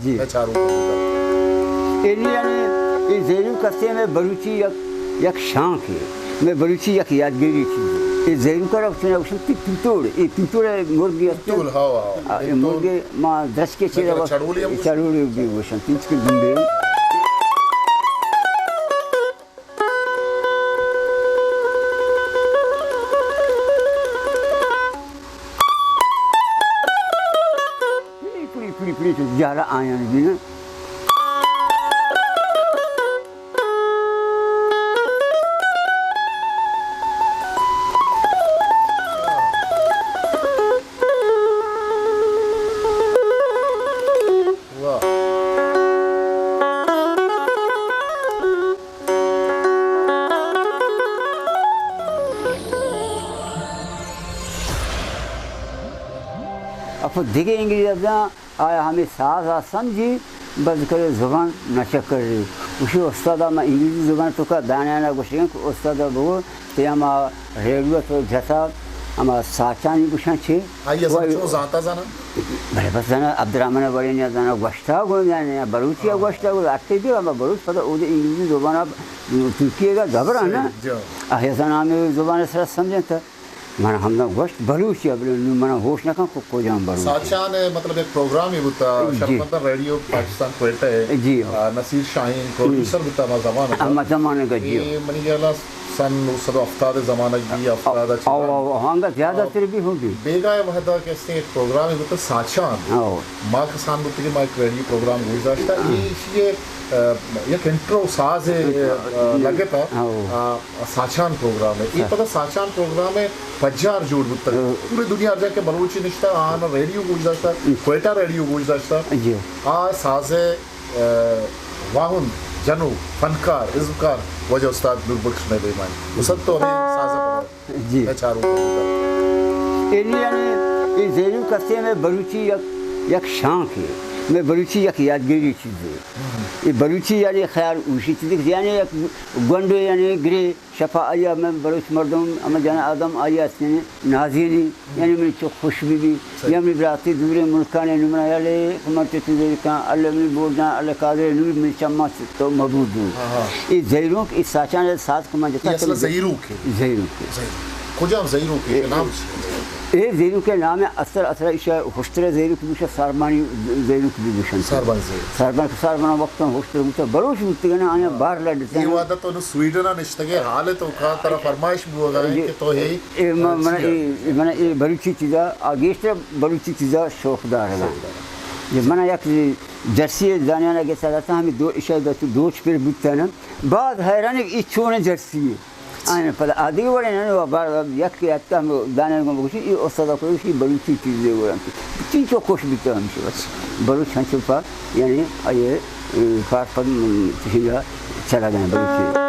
جی۔ میں چاروں کو بوتا۔ اے نی یعنی اے زیروک کسے میں بلوچی یک، یک شانکے، میں بلوچی یک یادگیری چیزے۔ اے زیروک ءَ را چون گوشن تی پنتوڑ، اے پنتوڑ مرگے است۔ پنتوڑ، ہاں، ہاں۔ آ، اے پنتوڑ۔ مرگے ما درچکے چیرا اگر چڑولی ہم گوشن۔ چڑولی بھی گوشن، پنچ کے دنبے۔ پڑی، پڑی، پڑی، پڑی، تو جالا آیان بینن۔ واہ۔ اپو دگہ انگریزاں آیا ہمے ساز ءَ سمجھی، بس کرے زبان نہ چکری۔ گوشی استاد، ما انگریزی زبان توکا دانیانا گوشگیں کہ استاد بگو، تے ہما ریڈیو تو جتا، ہما ساچانی گوشاں چے؟ آئی ءَ زاناں، چون زانتا زاناں؟ بلے بس زاناں، عبدالرحمن وڑینی ءَ زاناں، گوشتا گوں، یعنی بلوچی ءَ ہاں۔ گوشتا گوں، اتے بھی ہما بلوچ پدا اودے انگریزی زبان ءَ ترکی ءَ گبر نا۔ صحیح، جی۔ آئی ءَ زاناں ہمے زبان ءَ سرا سمجھنت۔ من ہمدا گوشت بلوچی ءَ، بلے نوں من ہوش نہ کن کہ کجام بلوچی۔ ساچان ءَ مطلب یک پروگرامے بوتا، جی۔ شرپندر ریڈیو پاکستان کوئٹہ ءِ، جی۔ آ، نصیر شاہین پروڈیوسر بوتا ہما زمانگ ءَ۔ ہما زمانگ ءَ، جی۔ اے منی خیال ءَ سن نو سد و ہفتاد ءِ زمانگ بی، ہفتاد ءَ چہ او، او، او، ہنگا زیادہ تر بھی ہوں بی۔ بیگاہ ءِ وہدا کہ استیں یک پروگرامے بوتا ساچان۔ او۔ ما کسان بوتگیں، ما یک ریڈیو پروگرام گوش داشتا۔ ہاں۔ اے ایشی ءِ، آ، یک انٹرو سازے، آ، لگتا۔ او۔ آ، ساچان پروگرام ءِ۔ اے ہاں۔ پدا ساچان پروگرام ءِ پجار جوڑ بوتگ۔ ہاں۔ پورے دنیا ءَ ہر جاہ کہ بلوچی نشتہ، آہاں ریڈیو گوش داشتہ، ہم۔ کوئٹہ ریڈیو گوش داشتہ۔ جی۔ آ ساز ءِ، آ، واہند، جنوک، فنکار، ازمکار واجہ استاد نوربخش مئے دیما اِنت۔ استاد تو ہمے ساز ءَ پدا جی۔ مئے چاروک ءَ بوتگ۔ اے نی یعنی اے زیروک کسے مئے بلوچی یک، یک شانکے، مئے بلوچی یک یادگیری چیزے۔ ہم۔ اے بلوچی یعنی خیال اوشی چیزے، یعنی یک گونڈو یعنی گرے شپا آئی ءَ من بلوچ مردم، ہمے جن آدم آئی ءَ استیں نازینی، یعنی منی چک خوش بہ بی، صحیح۔ یا منی براتے دوریں ملکانی نمونہ یلے، من تئی چیزے کن، اللہ منی بور جان، اللہ قادر نور منی چماں تو مبود بو۔ ہاں، ہاں۔ اے زہیروک، اے ساچان ساز کہ من جتا اے اصل کم زہیروک ہے۔ زہیروک ہے۔ زہیروک۔ کجام زہیروک ہے؟ اے، نام چی ہے؟ اے زہیروک ءِ نام اثر، اثر ایشا ہشتر زہیروک بوشا، ساربانی زہیروک بھی بوشن۔ ساربانی زہیروک۔ ساربان، ساربان وقت ہشتر بوتا، بلوچ بوتگن، آیا بار لڈتے۔ اے وعدہ تو نو سویڈن نشتگے، حال تو کا ترا فرمائش بوگا ہے اے، کہ تو ہے اے من، من، اچھا۔ اے، من اے بلوچی چیزا، آ گیشتر بلوچی چیزا شوق دار ہے۔ شوق دار۔ یہ من یک جرسی دانیانا گسا داتا، ہمیں دو، اشا دو، دوچ پر بوتا نا۔ بعد حیران ہے کہ اے چون جرسی ہے۔ آئین پدا آدگہ وڑے نہ، و بار یک اتکا ہم دانیان گوں بگوشی، اے استاد کو اسی بلوچی چیزے گورا۔ چین چو خوش بیتا ہمشی بس۔ بلوچ ہنچو پا، یعنی اے، اے، کار پد من چشنگا چلا گئے بلوچی۔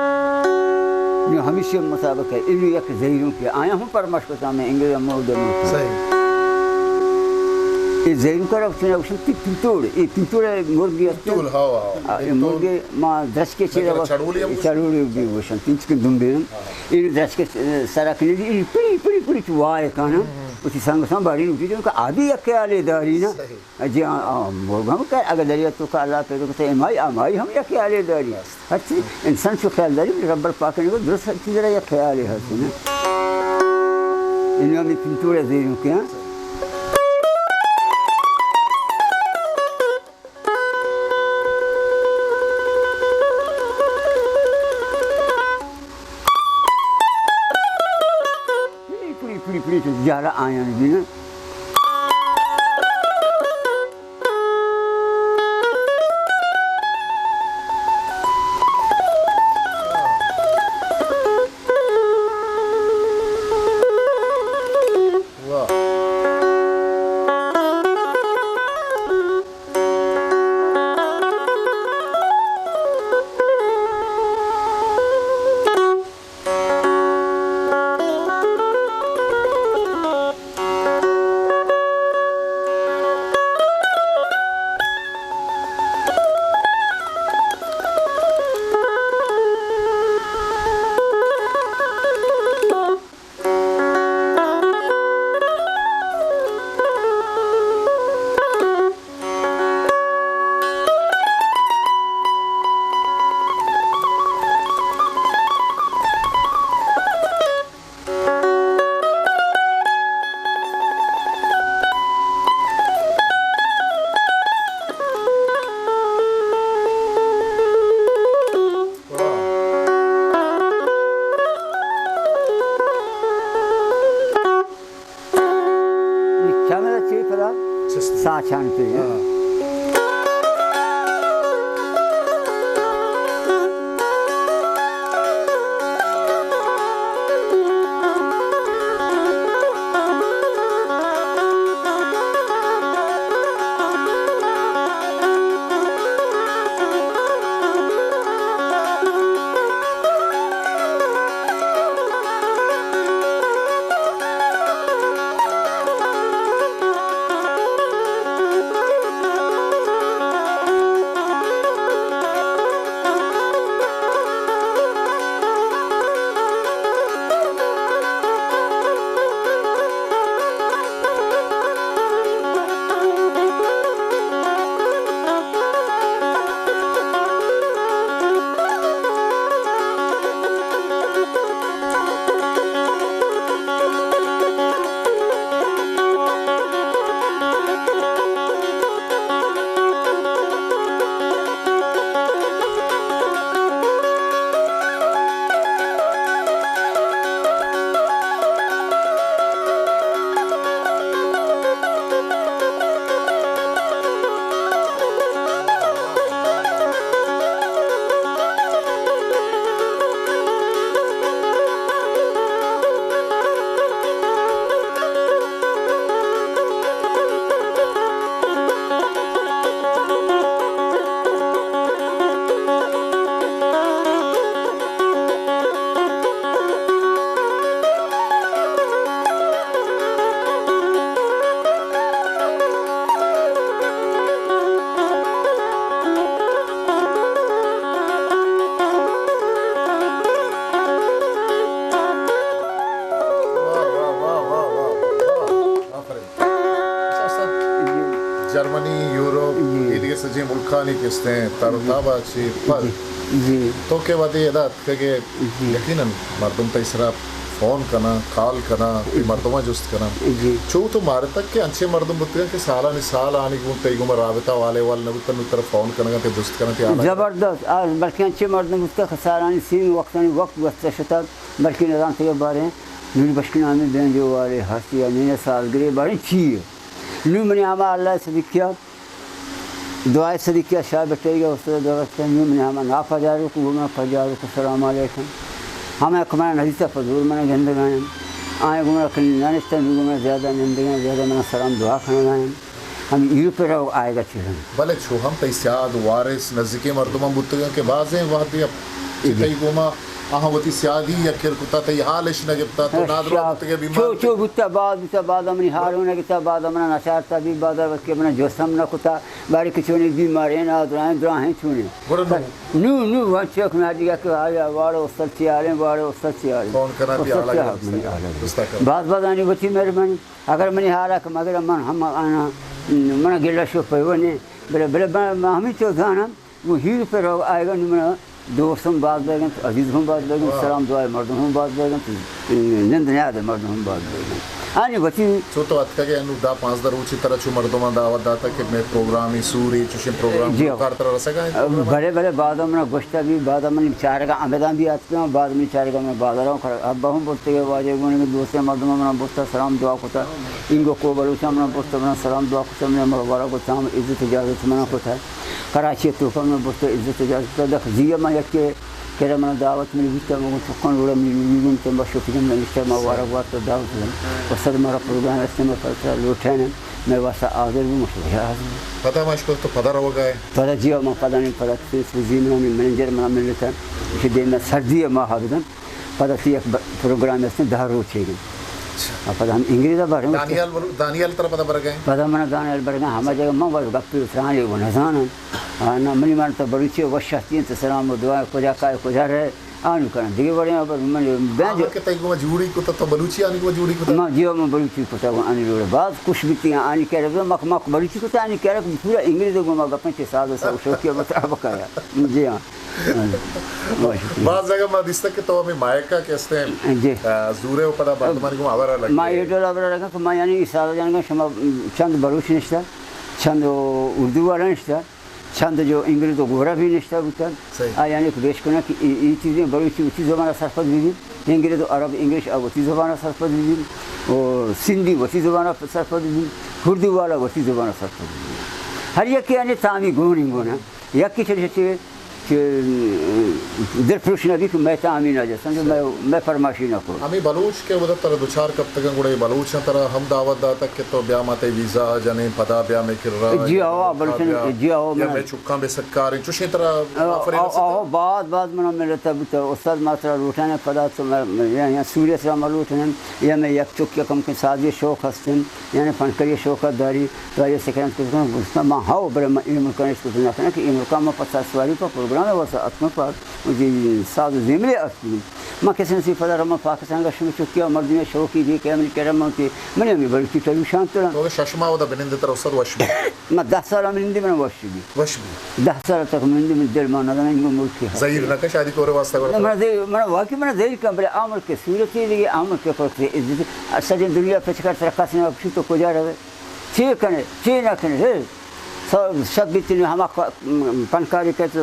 نو ہمیشی مطابق ہے، انو یک زہیروک ہے، آیا ہم پرماش کتا میں انگریز مو دے مو۔ صحیح۔ اے زہیروک ءَ را چون گوشن تی پنتوڑ، اے پنتوڑ مرگے است۔ پنتوڑ، ہاں، ہاں۔ آ، اے پنتوڑ۔ مرگے ما درچکے چیرا اگر بس چڑولی ہم گوشن۔ چڑولی بھی گوشن، تنچ کے دنبے ہم۔ ہاں۔ اے درچکے سرا کنی، اے پڑی، پڑی، پڑی چو وائے کانا۔ ہم۔ اسی سنگ سان باری نوٹی جو کہ آدی یک خیالے داری نا۔ صحیح۔ جی، آ، آ، مرگ ہم کہ اگر دریا تو کا اللہ پیدا کرتے، امائی، امائی ہم یک خیالے داری۔ بس۔ ہرچی انسان چو خیال داری، رب الپاک نے کو درست ہر چیز را یک خیالے ہست نا۔ انہاں میں پنتوڑے زیروں کے، ہاں۔ پڑی، پڑی، پڑی، پڑی، تو جالا آیان بینن۔ واہ۔ یورپ، جی۔ اے دگہ سجیں ملکانی کہ استیں تر و تاب ءَ چہ پد جی۔ جی۔ تو کہ وھدے ادا اتکگ ئے، جی۔ یقیناً مردم تئی سرا فون کناں، کال کناں، تئی مردماں جست کناں۔ جی۔ چو تو مارتگ کہ انچیں مردم بوتگاں کہ سالانی سال آنی گوں تئی گوما رابطہ، حال احوال نہ بوتگ، نوں ترا فون کنگ ءَ، تئی جست کناں، تئی حال ءَ۔ زبردست۔ آ، بلکیں انچیں مردم بوتگ کہ سالانی سین وقتانی وقت گوستہ شتگ، بلکیں نزانتگ باریں نوری بشک نامی بینجو والے ہستی یا نین سالگرے باریں چی ئے؟ نوں منی ہما اللہ صدیقی ءَ، دعائے صدیقی ءَ شاہ بٹائی ءَ استاد دعوت کن، نوں منی ہما ناپجاروک گوں من پجاروک، السلام علیکم۔ ہما کہ منا ندیتہ پہ دور منا گندگاں، آئیں گوں منا کنی نہ نشتہ، نوں گوں منا زیادہ نندگاں، زیادہ منا سلام دعا کنگاں۔ ہم یورپ ءَ رو آئیگا چیزاں۔ بلے چو ہم تئی سیاد وارث نزیکیں مردماں بوتگاں کہ بازیں وہدے چہ جی۔ تئی گوما آہاں وتی سیادی یک کر کتا، تئی حال اش نہ گپتا، تو نادراہ بوتگے، بیمار چو، بوتگے۔ چو بوتا، باز بوتا، باز منی حال نہ گپتا، باز منا نچارتا، بی باز وقت کہ منا جست ہم نہ کتا، بارے کہ چونی بیماریں، نادراہیں، دراہیں چونی۔ گڑا نو؟ نو، نو، ون چک نہ دیگا کہ آیا، واڑو استاد چی حالیں، واڑو استاد چی حالیں۔ فون کنا تئی استاد حالا چی گرا حال منی حالا گرا۔ دوستا کر۔ باز باز آنی وتی مہربانی۔ اگر منی حالا کہ مگر من ہم آنا، منا گلہ شو پیونے، بلے، بلے، بلے، من ہمیں تو زانم، وہ ہیر پر آئیگا نو منا دوست ہم باز بیگنت، عزیز ہم باز بیگنت، واہ۔ سلام دعائے مردم ہم باز بیگنت، نند نیاد مردم ہم باز بیگنت۔ آنی وتی چو تو اتکگ ئے انو دہ پانزدہ روچی ترا چو مردماں دعوت داتا کہ مئے پروگرامے، سورے، چوشیں پروگرام جی۔ کار ترا رسگا انت؟ بلے، بلے، بعد منا گوشتا بھی، بعد منی چارگا ہمداں بھی اتکاں، بعد منی چارگا منا بازاراں کر، ابا ہم برتگے واجہ گون، دوستیں مردماں منا برتا سلام دعا کتا، اینگو کو بلوچاں منا برتا منا سلام دعا کتا، منا مبارک و تام عزت اجازت منا کتا۔ کراچی ءَ توکا من برت، عزت اجازت دات، دخ زی ءَ من یکے کرا من دعوت منی بیتا، من گوں چکاں لوڑا منی لوگی گوں تمبا شوتی گم نشتہ، ما وارگ وارت دعوت دن۔ و صد مارا پروگرام است، من پر ترا لوٹین، مئے واسطہ حاضر بو، مشورہ حاضر بو۔ پدا ما اشکو تو پدا روگا ئے؟ پدا جی، ما پدا نہیں، پدا تیس بزی من منیجر منا ملتا، کہ دیم سردی ما حاضر پدا تی یک ب-، پروگرام است، دہ روچے گی۔ اچھا۔ آ پدا ہم انگریزا بارے دانیال بلو-، دانیال ترا پدا برگا ہیں؟ پدا منا دانیال برگا، ہما جگہ من وت گپی و ترانی و نزانم۔ آ، نہ، منی من تو بلوچی وش ہستی انت، سلام و دعا، کجا کائے، کجا رہے، آنو کنن۔ دیگه وڑے ابر من بینج آہاں کہ تئی گوما جوڑی کتا، تو بلوچی آنی گوما جوڑی کتا؟ ما جیو من بلوچی کتا، آنی جوڑے۔ باز خوش بیتی، آنی کرے، مک، مک بلوچی کتا، آنی کرے، پورا انگریز گوما گپن چے ساز و شوقی مطابق آیا۔ جی ہاں۔ باز جگہ ما دیستا کہ تو ہمیں مائکا کہ استیں، جی۔ آ، زورے و پدا مردمانی گوما ہبرا لگے۔ ما یہ ڈول ہبرا لگا کہ ما یعنی حساب جانگا شما چند بلوچ نشتا، چند اردو والا نشتا، چند جو انگریز و گورا بھی نشتا بوتا۔ صحیح۔ آ یعنی کہ بیش کنا کہ ای، ای چیزیں بلوچی وتی زبان سرپد بھی، انگریز و عرب انگلش آ وتی زبان سرپد بھی، و سندھی وتی زبان سرپد بھی، اردو والا وتی زبان سرپد بھی۔ ہر یکی یعنی تامی گونی گونا۔ یکی چہ چہ کہ دل پروش نہ بی کہ مئے تامی نہ جستن، کہ مئے، مئے فرمائشی نہ کو۔ ہمیں بلوچ کہ ودا ترا دچار کپتگن، گڑا اے بلوچاں ترا ہم دعوت داتگ کہ تو بیا ما تئی ویزا جنیں، پدا بیا مئے کرا، جی ہوا، بلکن بیا، جی ہوا، یا من مئے چکاں بے سکاریں، چوشیں ترا آ، آفریں آ، رسیتگ؟ آ، باز، باز منا ملتا بوتا، استاد ما ترا لوٹانے پدا تو مئے، یا، یا سوریہ سرا ما لوٹانے، یا مئے یک چک یا کم کن سازی شوق ہستن، یعنی فنکاری شوق داری، تو آئی سکرنت کت کن، گوشت، من ہاو، بلے من اے ملکا نشت کت نہ کناں کہ اے ملکا من پہ سر سواری پہ پروگرام واسطہ اتکاں، پہ جی ساز و زیملے اتکاں۔ من کسی نسی پدا رواں پاکستان کا شمی چکیا مردمی شوقی دی کہ من کرا من کہ من ہمیں بلوچی ٹلوشان ترا۔ تو شش ماہ ودا بنندے ترا استاد وش بی؟ من دہ سال من نندی من وش بی۔ وش بی؟ دہ سال تک من نندی من دل ما نہ دانا انگو ملکی ہے۔ زہیر نہ کش آدی کورے واسطہ نہ، گڑا؟ من زہیر، من واقعی من زہیر کم، بلے آ ملک صورتی دی، آ ملک پر عزت، سجن دنیا پچ کر ترا کس نہ پوچھی تو کجا رہے؟ چے کنے، چے نہ کنے، ہے؟ س-، شپ بیتنی ہما ک-، پنکاری کت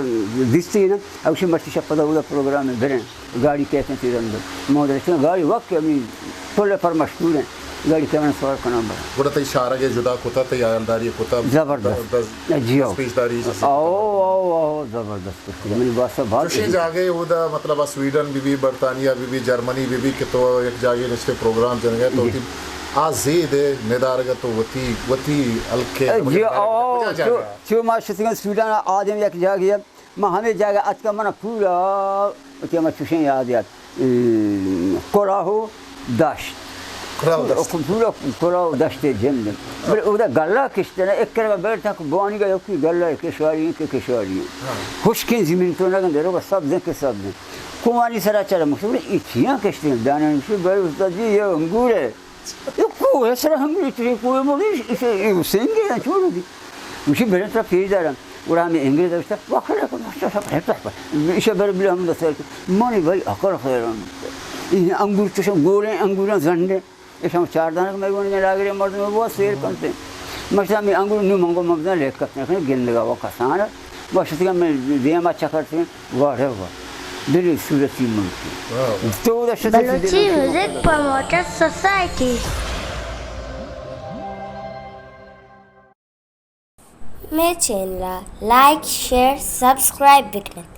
دیستی نا، اوشی مرچی شپ پدا اودا پروگرام بریں، گاڑی کہتے تھی رند۔ مودرچن گاڑی وقت ہمیں پل پر مشکور ہیں، گاڑی کہ من سوار کناں برا۔ گڑا تئی شارگ جدا کتا، تئی عیالداری کتا؟ زبردست۔ دز-، جی ہو۔ دز پیشداری جیسے۔ او، او، او، زبردست۔ منی باسا بات چوشیں جاگہے اودا، مطلب، آ سویڈن بہ بی، برطانیہ بہ بی، جرمنی بہ بی، کہ تو یک جاگہے نشتے پروگرام جنگا ئے، تو جی۔ وتی آ زید ءِ ندارگ ءَ تو وتی، وتی ہلک ءِ اے، جی، او، کجا جاگہ؟ چو، چو ما شتگن سویڈن ءَ آدم یک جاگہے، ما ہمے جاگہ اتکا، من پورا وتی ہما چوشیں یاد یات۔ اے، کلاہو دشت۔ کلاہو دشت۔ پورا کلاہو دشت جند۔ بلے اودا گلہ کشتن، ایک کرگا بیٹھا کہ بوانی گا یکی گلہ کشواری کہ کشواری۔ ہاں۔ خشکیں زمین تو نہ گندے، روگا سبز کہ سبز۔ کوانی سرا چرا مشہور، ای چیاں کشتن؟ دانا مشہور، بلے استاد جی، یہ انگور ہے۔ یہ کوہ ہے، سرا انگور، یہ کوہ مگی، اسے، یہ سنگے ہیں، چھوڑ دی۔ گوشی، برے ترا پیش دارم. گڑا ہمے انگریز گوشتا، واہ، خیر کن، اچھا، سب خیر تھا. ایشا بر بلا ہم دسر، مانی بھائی، اکر خیر. این انگور چشم گولیں، انگوراں زنڈیں. ایشاں چار دانگ مئے گون لاگرے مردم بوا سیل کنتے. مشتا می انگور نو منگو مبزن لیکت نکن گندگا و کسان. باشتگا من دیما چکرتے. واہ رے واہ. دلی صورتی ملکی. واہ واہ. تو دا شتے بلوچی میوزک پروموٹر سوسائٹی. مئے چینل ءَ لائک، شیئر، سبسکرائب بکنت.